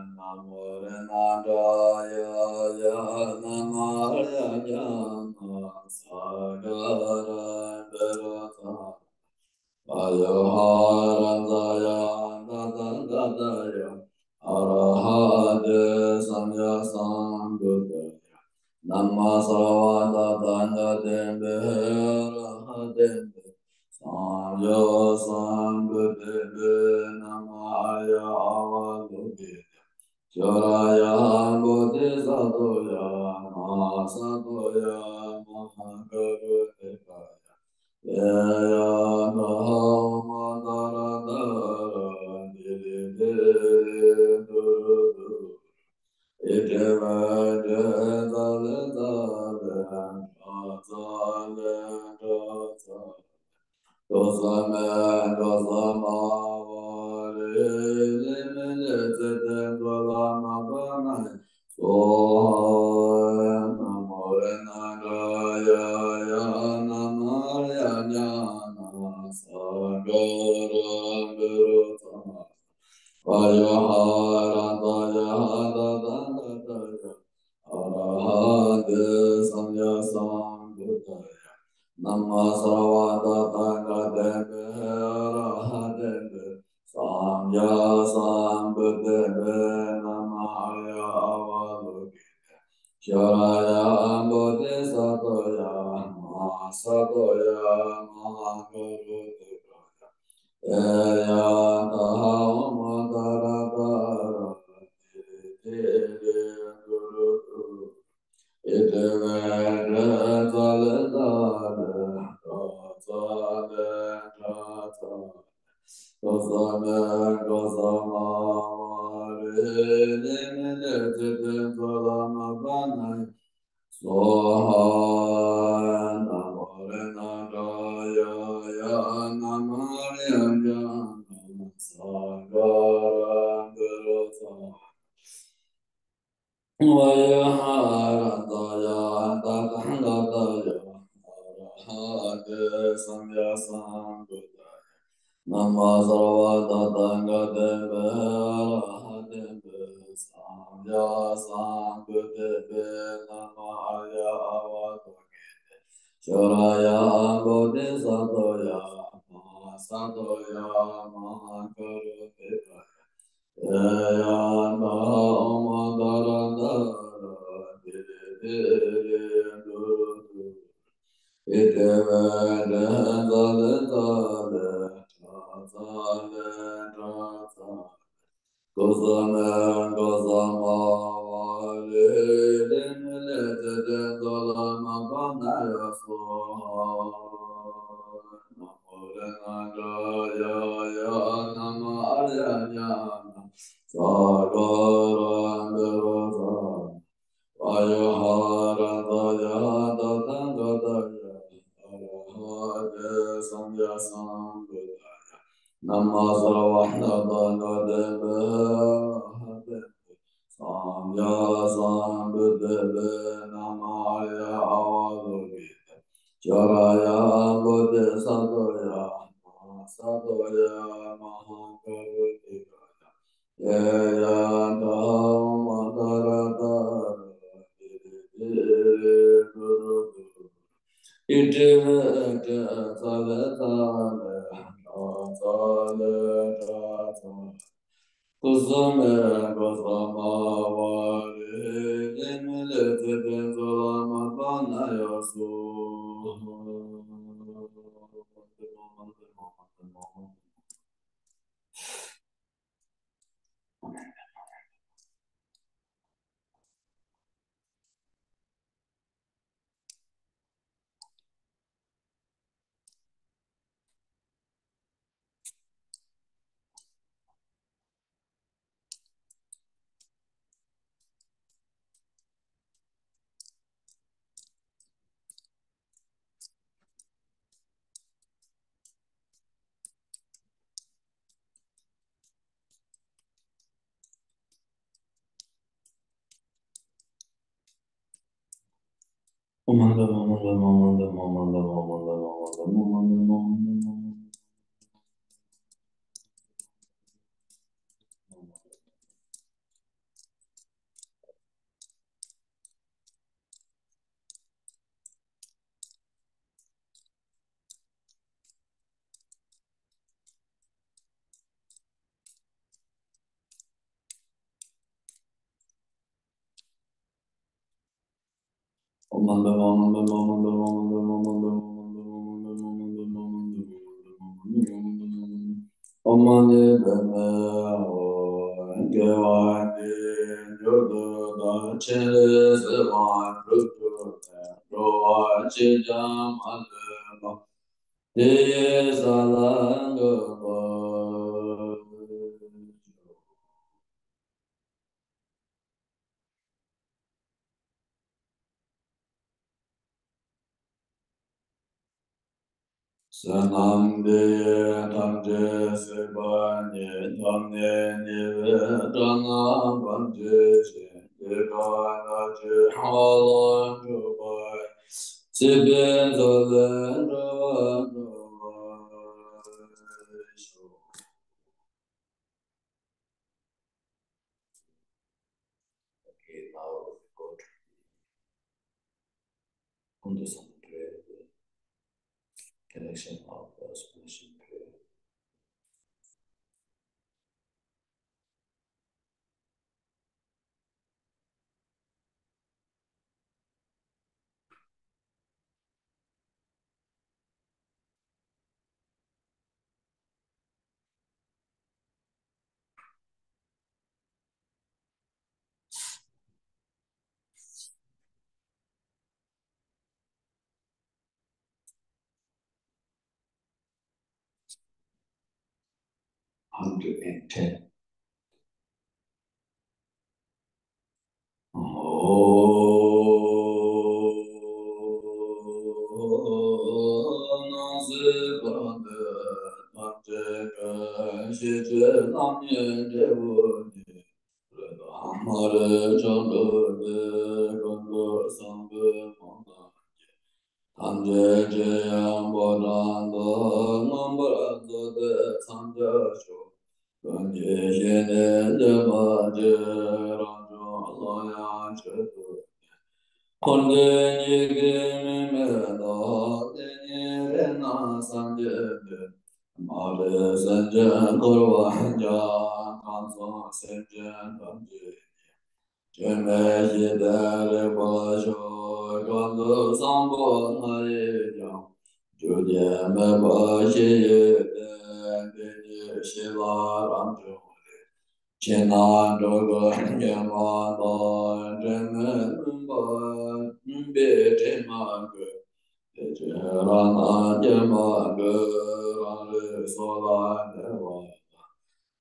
ན་མོ་རཏྣ་ཏྲ་ཡ་ཡ། ན་མ་ཧ་ར་ཛྙཱ་ན་སཱ་ག་ར་བི་རོ་ཙ། བ་ཡོ་ཧ་ར་ཛ་ཡ་ཏ་ཐཱ་ག་ཏ་ཡ། ཨ་ར་ཧ་ཏེ་སམྱཀ་སམ་བུདྡྷཱ་ཡ། ན་མ་སརྦ་ཏ་ཐཱ་ག་ཏེ་བྷྱོ་ཨ་ར་ཧ་ཏེ་བྷྱོ་སམྱཀ་སམ་བུདྡྷེ་བྷྱོ། ན་མ་ཨཱརྱ་ཨ་བ་ལོ་ཀི་ཏེ་བྷྱོ་རཱ་ཡ་བོ་དྷི་སཏྭ་ཡ་མ་ཧཱ་སཏྭ་ཡ་མ་ཧཱ་ཀ་རུ་ཎི་ཀ་ཡ། ཡ་ཡ་ཏ་ཧ་ཨོ་མ་ཏཱ་ར་ཏཱ་ར་ཏི་རི་ཏི་རི་ཏུ་རུ་ཏུ་རུ། ཨི་ཏི་བྷྱོ་ཏེ་ཙ་ལེ་ཙ་ལེ་ཏྲ་ཙ་ལེ་ཏྲ་ཙ་ལེ། ཏོ་ས་མེ་ཏོ་ས་མ་བ་རེ་ལེ་མེ་ལེ་ཙེ་ཏེ་ཏོ་ལ་མ་པ་ན་ཡ། སྭཱ་ཧཱ། ན་མོ་རཏྣ་ཏྲ་ཡ་ཡ། ན་མ་ཨཱརྱ་ཛྙཱ་ན་སཱ་ག་ར་བི་རོ་ཙ། བ་ཡོ་ཧ་ར་ཛྙཱ་ན་ཏ་ཐཱ་ག་ཏ་ཡ། ཨ་ར་ཧ་ཏེ་སམྱཀ་སམ་བུདྡྷཱ་ཡ། ན་མ་སརྦ་ཏ་ཐཱ་ག་ཏེ་བྷྱོ་ཨ་ར་ཧ་ཏེ་བྷྱོ་སམྱཀ་སམ་བུདྡྷེ་བྷྱོ། ན་མ་ཨཱརྱ་ཨ་བ་ལོ་ཀི་ཏེ་བྷྱོ་རཱ་ཡ་བོ་དྷི་སཏྭ་ཡ་མ་ཧཱ་སཏྭ་ཡ་མ་ཧཱ་ཀ་རུ་ཎི་ཀ་ཡ། ཡ་ཡ་ཏ་ཧ་ཨོ་མ་ཏཱ་ར་ཏཱ་ར་ཏི་རི་ཏི་རི་ཏུ་རུ་ཏུ་རུ། ཨི་ཏི་བྷྱོ་ཏེ་ཙ་ལེ་ཙ་ལེ་ཏྲ་ཙ་ལེ་ཏྲ་ཙ་ལེ། ཏོ་ས་མེ་ཏོ་ས་མ་བ་རེ་ལེ་མེ་ལེ་ཙེ་ཏེ་ཏོ་ལ་མ་པ་ན་ཡ། སྭཱ་ཧཱ། ན་མོ་རཏྣ་ཏྲ་ཡ་ཡ། ན་མ་ཨཱརྱ་ཛྙཱ་ན་སཱ་ག་ར་བི་རོ་ཙ། བ་ཡོ་ཧ་ར་ཛྙཱ་ན་ཏ་ཐཱ་ག་ཏ་ཡ། ཨ་ར་ཧ་ཏེ་སམྱཀ་སམ་བུདྡྷཱ་ཡ། ན་མ་སརྦ་ཏ་ཐཱ་ག་ཏེ་བྷྱོ་ཨ་ར་ཧ་ཏེ་བྷྱོ་སམྱཀ་སམ་བུདྡྷེ་བྷྱོ། ན་མ་ཨཱརྱ་ཨ་བ་ལོ་ཀི་ཏེ་བྷྱོ་རཱ་ཡ་བོ་དྷི་སཏྭ་ཡ་མ་ཧཱ་སཏྭ་ཡ་མ་ཧཱ་ཀ་རུ་ཎི་ཀ་ཡ། ཡ་ཡ་ཏ་ཧ་ཨོ་མ་ཏཱ་ར་ཏཱ་ར་ཏི་རི་ཏི་རི་ཏུ་རུ་ཏུ་རུ། ཨི་ཏི་བྷྱོ་ཏེ་ཙ་ལེ་ཙ་ལེ་ཏྲ་ཙ་ལེ་ཏྲ་ཙ་ལེ། ཏོ་ས་མེ་ཏོ་ས་མ་བ་རེ་ལེ་མེ་ལེ་ཙེ་ཏེ་ཏོ་ལ་མ་པ་ན་ཡ། སྭཱ་ཧཱ། ན་མོ་རཏྣ་ཏྲ་ཡ་ཡ། ན་མ་ཨཱརྱ་ཛྙཱ་ན་སཱ་ག་ར་བི་རོ་ཙ། བ་ཡོ་ཧ་ར་ཛྙཱ་ན་ཏ་ཐཱ་ག་ཏ་ཡ། ཨ་ར་ཧ་ཏེ་སམྱཀ་སམ་བུདྡྷཱ་ཡ། ན་མ་སརྦ་ཏ་ཐཱ་ག་ཏེ་བྷྱོ་ཨ་ར་ཧ་ཏེ་བྷྱོ་སམྱཀ་སམ་བུདྡྷེ་བྷྱོ། ན་མ་ཨཱརྱ་ཨ་བ་ལོ་ཀི་ཏེ་བྷྱོ་རཱ་ཡ་བོ་དྷི་སཏྭ་ཡ་མ་ཧཱ་སཏྭ་ཡ་མ་ཧཱ་ཀ་རུ་ཎི་ཀ་ཡ། ཡ་ཡ་ཏ་ཧ་ཨོ་མ་ཏཱ་ར་ཏཱ་ར་ཏི་རི་ཏི་རི་ཏུ་རུ་ཏུ་རུ། ཨི་ཏི་བྷྱོ་ཏེ་ཙ་ལེ་ཙ་ལེ་ཏྲ་ཙ་ལེ་ཏྲ་ཙ་ལེ། སྐུ་གསུམ་མེད་པ་ས་མ་བ་རི། ལས་མི་ལས་ཚེ་ཕན་ཚོགས་ལ་མ་པ་ན་ཡ་སུ། ཨོཾ་མ་ཎི་པདྨེ་ཧཱུྃ། དགེ་བ་འདིས་མྱུར་དུ་བདག། ཕྲིན་ལས་བསིལ་བ་འགྲུབ་གྱུར་ནས། འགྲོ་བ་གཅིག་ཀྱང་མ་ལུས་པ། དེ་ཡི་ས་ལ་འགོད་པར་ཤོག། བསོད་ནམས་འདི་ཡིས་ཐམས་ཅད་གཟིགས་པ་ཉིད། ཐོབ་ནས་ཉེས་པའི་དགྲ་རྣམས་ཕམ་བྱས་ཤིང་། སྐྱེ་རྒ་ན་འཆིའི་རྦ་ཀློང་འཁྲུགས་པ་ཡི། སྲིད་པའི་མཚོ་ལས་འགྲོ་བ་སྒྲོལ་བར་ཤོག། Okay, now we go to the Kundasam prayer, the connection of the explanation prayer. Hundred and ten. ཨོཾ། སྣང་སྲིད་འཁོར་འདས་ཐམས་ཅད་ཀྱི། ཤེས་བྱའི་རྣམ་གཉིས་འབྲས་བུ་ཉིད། རིགས་དང་མ་རིག་ཆགས་བྲལ་ཏེ། ཀུན་ཏུ་བཟང་པོའི་ངང་དུ་སྐྱེ། ཐམས་ཅད་ཀྱི་དབྱིངས་ཕོ་བྲང་དུ། མངོན་པར་རྫོགས་ཏེ་འཚང་རྒྱ་ཤོག། ཀུན་གྱི་ཞི་གནས་འདུས་པ་ཅན། རང་བྱུང་ཀློང་ཡངས་མཆོག་ཏུ་གནས། འཁོར་འདས་གཉིས་ཀྱི་མུ་མེད་དང་། ལྷན་ཉིད་རིགས་རྣམས་སངས་རྒྱས་ཏེ། མ་རིག་སེམས་ཅན་འཁོར་བར་འཁྱམས། གང་བྱུང་སེམས་ཅན་ཐམས་ཅད་ཀྱི། སྐྱོན་མེད་ཞི་བདེ་རེག་པར་ཤོག། གང་དུ་བཟང་པོ་ལྔ་ཡིས་ཀྱང་། རྒྱུ་རྐྱེན་མེད་པར་ཞི་བའི་གནས། དེ་ཉིད་ཞི་ལ་རང་བྱུང་རིག། ཕྱི་ནང་འགྲོ་ཀུན་མྱུར་མ་ལྡང་། དྲི་མས་མུན་པ་མུན་པའི་དྲི་མ་གོས། དེ་ཕྱིར་རང་སྣང་སྐྱེ་མ་དགོས། རང་རིག་སོ་ལ་གནས་པ་དང་།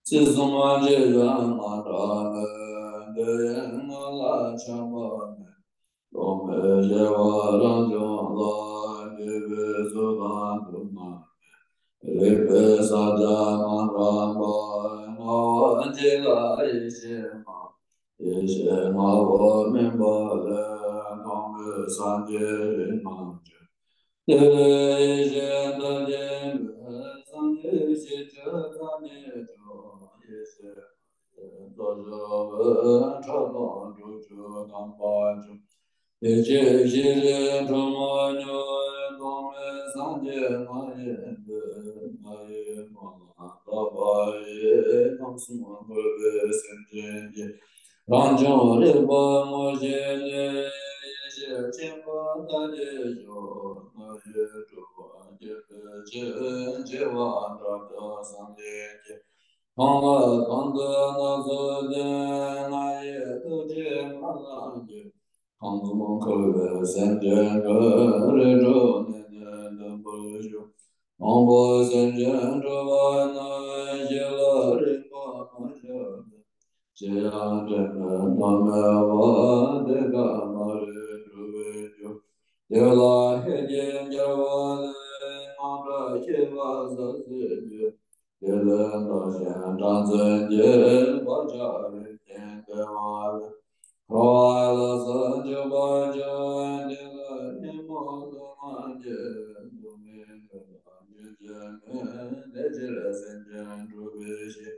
སྲིད་གསུམ་ཅིར་ཡང་མ་འདྲ་མོད། དེ་ཡི་ངང་ལ་ཆགས་པ་མེད། རྟོག་མེད་ཤེས་པ་རང་བྱུང་ལ། དགེ་བའི་ཚོགས་དང་སྡུག་བསྔལ་མེད། རིག་པའི་ས་ཆ་མ་འདྲ་བ། ལྔ་པོ་གཅིག་ལ་ཡེ་ཤེས་ལྔ། ཡེ་ཤེས་ལྔ་པོ་སྨིན་པ་ལས། གང་བའི་སངས་རྒྱས་རིགས་རྣམས་ཀྱི། དེ་ལས་ཡེ་ཤེས་ཐམས་ཅད་འཕེལ། སངས་རྒྱས་ཞི་བྱེད་ཐམས་ཅད་སྐྱོང་། ཡེ་ཤེས་ལྔ་ཡི་ཚོགས་ཞུགས་པའི། ཁྲག་འཐུང་དྲུག་ཅུ་ཐམ་པ་འབྱུང་། ཡེ་ཤེས་ཤེས་རིག་ཁྲོ་མོ་སྙོམས། ཐོགས་མེད་སངས་རྒྱས་ལྔ་ཡི་དོན། ལྔ་ཡི་དོན་ལ་ ལྷག་པ་ཡིས། ཁམས་གསུམ་འཁོར་བའི་སེམས་ཅན་གྱི། རང་བྱུང་རིག་པ་ངོ་ཤེས་ནས། ཡེ་ཤེས་ཆེན་པོ་ཐམས་ཅད་ཤོག་ང་ཡི་སྤྲུལ་པ་སྐྱེད་པའི་ཕྱིར། བྱེ་བ་ཕྲག་བརྒྱ་བསམ་ཡས་ཀྱིས། གང་ལ་གང་འདུལ་སྣ་ཚོགས་ལྡན། ང་ཡི་ཐུགས་རྗེ་མ་ལགས་ཀྱིས། ཁམས་གསུམ་འཁོར་བའི་སེམས་ཅན་ཀུན། རིགས་དྲུག་ནས་ནི་འདུལ་བར་ཤོག་དང་པོ་སེམས་ཅན་སྤྲུལ་པ་ནི། ཞི་ལ་རིག་པ་མ་ཞི་ལྡན། ཞི་ཡང་དྲི་མེད་མཐའ་མེད་པ། དེ་ཀ་མ་རིག་འཁྲུལ་པའི་རྒྱུ། དེ་ལ་ཤེས་ཀྱི་རྒྱལ་པོ་ལས། དངངས་སྐྲག་ཤེས་པ་ཟབ་སྲིད་རྒྱུ། དེ་ལས་བདག་གཞན་སྐྲག་འཛིན་གྱི། བག་ཆགས་རིམ་བཞིན་བདེ་བ་ལས། འཁོར་བ་ལ་སོགས་འཇུག་པར་འགྱུར། དེ་ལ་ཉོན་མོངས་དུག་ལྔ་སྐྱེ། དུག་ལྔའི་ལུས་ལ་སྐྱེ་བྱེད་མེད། དེ་ཕྱིར་སེམས་ཅན་སྤྲུལ་པའི་གཞི།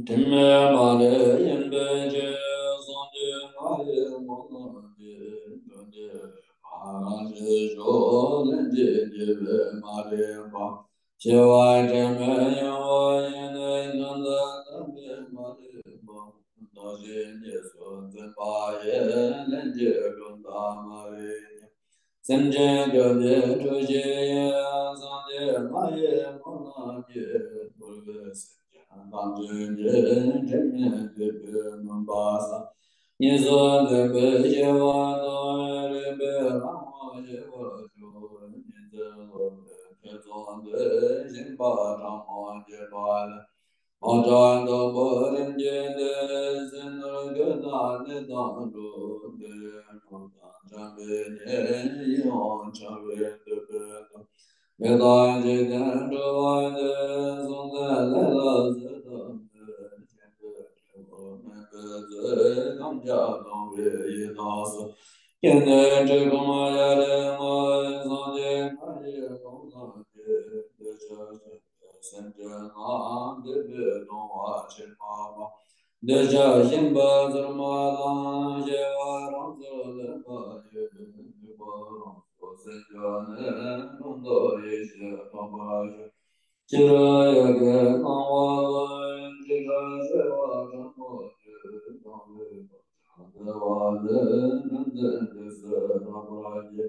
དྲི་མས་མ་རིག་ཡིན་པའི་ཕྱིར། སངས་རྒྱས་ང་ཡི་སྨོན་ལམ་གྱིས། དོན་འདི་རིག་པ་རང་བཞིན་ཤོག་ལྷན་ཅིག་སྐྱེས་པས་མ་རིག་པ། སྐྱེ་བ་དྲི་མེད་ཡོད་པ་ཡིན། དོན་དམ་དམ་པས་མ་རིག་པ། བདག་གཞན་གཉིས་སུ་འཛིན་པ་ཡིས། ལྷན་ཅིག་གྲུབ་མཐའ་མ་རིག་སྙམ། སེམས་ཅན་སྐྱོབ་པའི་གྲུ་བཞི་ཡི། སངས་རྒྱས་ང་ཡི་སྨོན་ལམ་གྱིས། འཁོར་བའི་སེམས་ཅན་ཐམས་ཅད་ཀྱི། དྲི་མེད་འདོད་པའི་མུན་པ་སེལ། གཉིས་སུ་འཛིན་པའི་སྐྱེ་བ་དང་། རིག་པའི་ལྷ་མོ་ཞི་བར་གྱུར། ཉི་ཚེ་ལོ་པའི་ཐེ་ཚོམ་སྟེ། ཞེན་པ་ཕྲ་མོ་སྐྱེས་པ་ལས། བག་ཆགས་དུག་པོ་རིམ་གྱིས་འདས། ཟིལ་གནོན་རྒོད་དང་ནད་དང་འགྲོགས། དེ་ཡི་སྐབས་དང་འཆམ་པའི་ཉིན། ཡིད་འོང་འཆར་བའི་འདོད་པའི་དོན། དེ་དག་འཇིག་རྟེན་འགྲོ་བ་འདས། སྲོག་འཛིན་ལས་ལ་བཟོད་ཐབས་མེད། ཞེན་པའི་འབྲས་བུ་སྨིན་པའི་ཚེ། ཁམས་བརྒྱ་སྟོང་པའི་ཡི་དྭགས་སུ། སྐྱེས་ནས་འཁྲུལ་འཁོར་ཡ་རབས་ལྔ། སངས་རྒྱས་ང་ཡི་སྨོན་ལམ་གྱིས། འདོད་ཆགས་ཞེན་པའི་སེམས་ཅན་རྣམས། འདོད་པས་གཏོང་བ་ཕྱིར་མ་སྤང་། འདོད་ཆགས་ཞེན་པ་ཚུར་མ་བླང་། སྐྱེ་བ་རང་སོར་ལེན་པ་ཡིས། འདོད་པ་རང་སོར་སེལ་གྱུར་ནས། ལྷུན་གྲུབ་ཡེ་ཤེས་ཐོབ་པར་ཤོག་ཕྱི་རོལ་ཡ་གི་སྣང་བ་ལ། འཇིགས་སྐྲག་སྐྱེ་བ་ཕྲ་མོ་ཡོད། སྡང་བའི་བག་ཆགས་བྲལ་བ་ལས། ལྷུན་རྫས་འདོད་སྲེད་རགས་པ་སྐྱེ།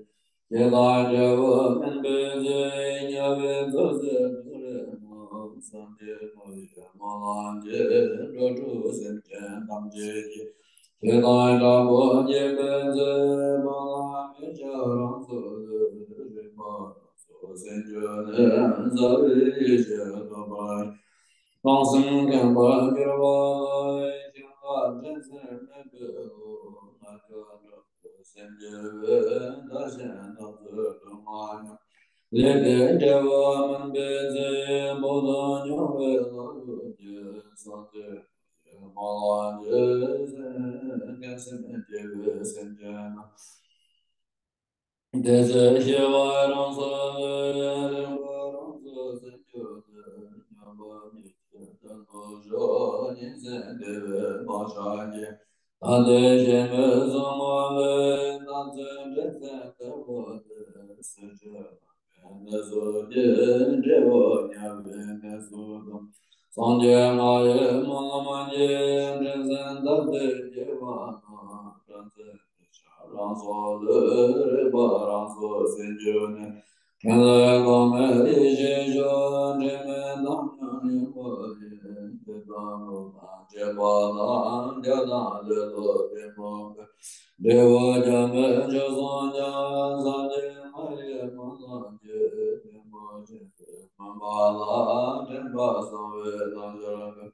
ཞེ་སྡང་འབྲས་བུ་སྨིན་པའི་ཚེ། དམྱལ་བའི་མཚོ་ཟད་དུག་རིགས་རྣམས། སངས་རྒྱས་ང་ཡི་སྨོན་ལམ་གྱིས། འགྲོ་དྲུག་སེམས་ཅན་ཐམས་ཅད་ཀྱི། ཞེ་སྡང་དྲག་པོ་སྐྱེས་པའི་ཚེ། སྤང་བླང་འདོད་ཆགས་རང་སོར་ལུས། རིག་པ་རང་སོར་སེལ་གྱུར་ནས། རྩ་བའི་ཡེ་ཤེས་ཐོབ་པར། རང་སེམས་མཁྱེན་པར་འགྱུར་བ་ལ། ཞེན་ལག་འདྲེན་ཚད་མེད་པའི་བློ། ང་རྒྱལ་དྲག་པོས་སེམས་བསྒྱུར་བས། བདག་གཞན་འཐབ་རྩོད་སྡུག་བསྔལ་མྱོང་། ལས་དེའི་འབྲས་བུ་སྨིན་པའི་ཚེ། བུ་དང་མྱོས་པའི་བློ་ལུ་སྐྱེ། སངས་རྒྱས་ང་ཡི་སྨོན་ལམ་གྱིས། སེམས་མཁན་སེམས་སྐྱེ་བའི་སེམས་ཅན་རྣམས། དེ་ཚེ་སྐྱེ་བ་རང་སོར་ལུས། རིག་པ་རང་སོར་སེལ་གྱུར་ནས། ཉམས་པ་ཉིད་ཀྱི་དོན་དུ་ཤོག་ཉིན་མཚན་འདས་པའི་བག་ཆགས་ཀྱིས། ད་ལྟའི་ཞེན་མེད་གཟུགས་མ་ལུས། ད་ཚེ་འདྲེན་ཚད་མེད་པ་སྟེ། སྲིད་རྩེར་ལངས་པའི་གནས་སུ་སྐྱེ། འབྲས་བུ་དམྱལ་བའི་གནས་སུ་ལྟུང་། སངས་རྒྱས་ང་ཡི་སྨོན་ལམ་གྱིས། འདྲེན་ཚད་ད་ལྟའི་སྐྱེ་བ་རྣམས། སྐྲག་འཛིན་འདོད་ཆགས་རང་སོར་ལུས། རིག་པ་རང་སོར་སེལ་གྱུར་ནས། ཕྲིན་ལས་ཐོགས་མེད་ཡེ་ཤེས་ཤོག་དྲི་མེད་མཐའ་མྱོང་ཡོན་པོ་ཡིས། དུས་དང་རླུང་དང་བཅས་པ་དང་། རྒྱ་དང་ལས་ལྡོག་གཏི་མུག་གི། འབྲས་བུ་རྒྱ་མེད་མཆོག་གསུམ་ཀྱང་། སངས་རྒྱས་ང་ཡི་སྨོན་ལམ་གྱིས། གཏི་མུག་ཆེན་པོའི་མུན་པ་ལ། འདྲེན་པ་གསང་བའི་རྣལ་འབྱོར་པས།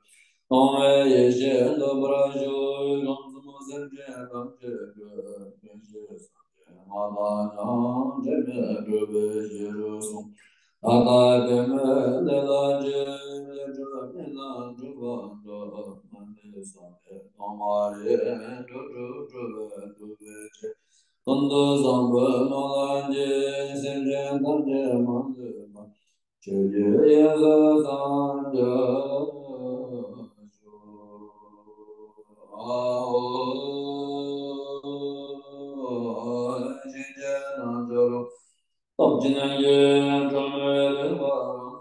སྟོང་པའི་ཡེ་ཤེས་ཐོབ་པར་ཤོག་ཁམས་གསུམ་སེམས་ཅན་ཐམས་ཅད་ཀྱི། ཀུན་གཞི་སངས་རྒྱས་མ་ལ་སྙོམས། དྲི་མེད་གྲུབ་པའི་གཞིར་གསུངས། ད་ལྟ་དེ་མོའི་ལས་ལ་སྤྱད། ལས་སྒྲིབ་རྨི་ལམ་འཁྲུལ་པ་འགྲོ། མ་ཎི་བསམ་པས་ཐོག་མ་ཡིན། འགྲོ་དྲུག་གྲོལ་བའི་ཐུགས་རྗེ་ཆེ། ཀུན་ཏུ་བཟང་པོའི་སྨོན་ལམ་གྱིས། སེམས་ཅན་ཐམས་ཅད་མ་ལུས་པ། ཆོས་ཀྱི་དབྱིངས་སུ་སངས་རྒྱས་ཤོག་ཨ་ཧོ། གཞན་གྱི་རྣལ་འབྱོར་སྟོབས་ཅན་གྱིས། འཁྲུལ་མེད་རིག་པ་རང་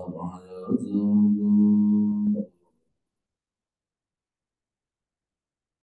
སོགས་པའང་ཡོད།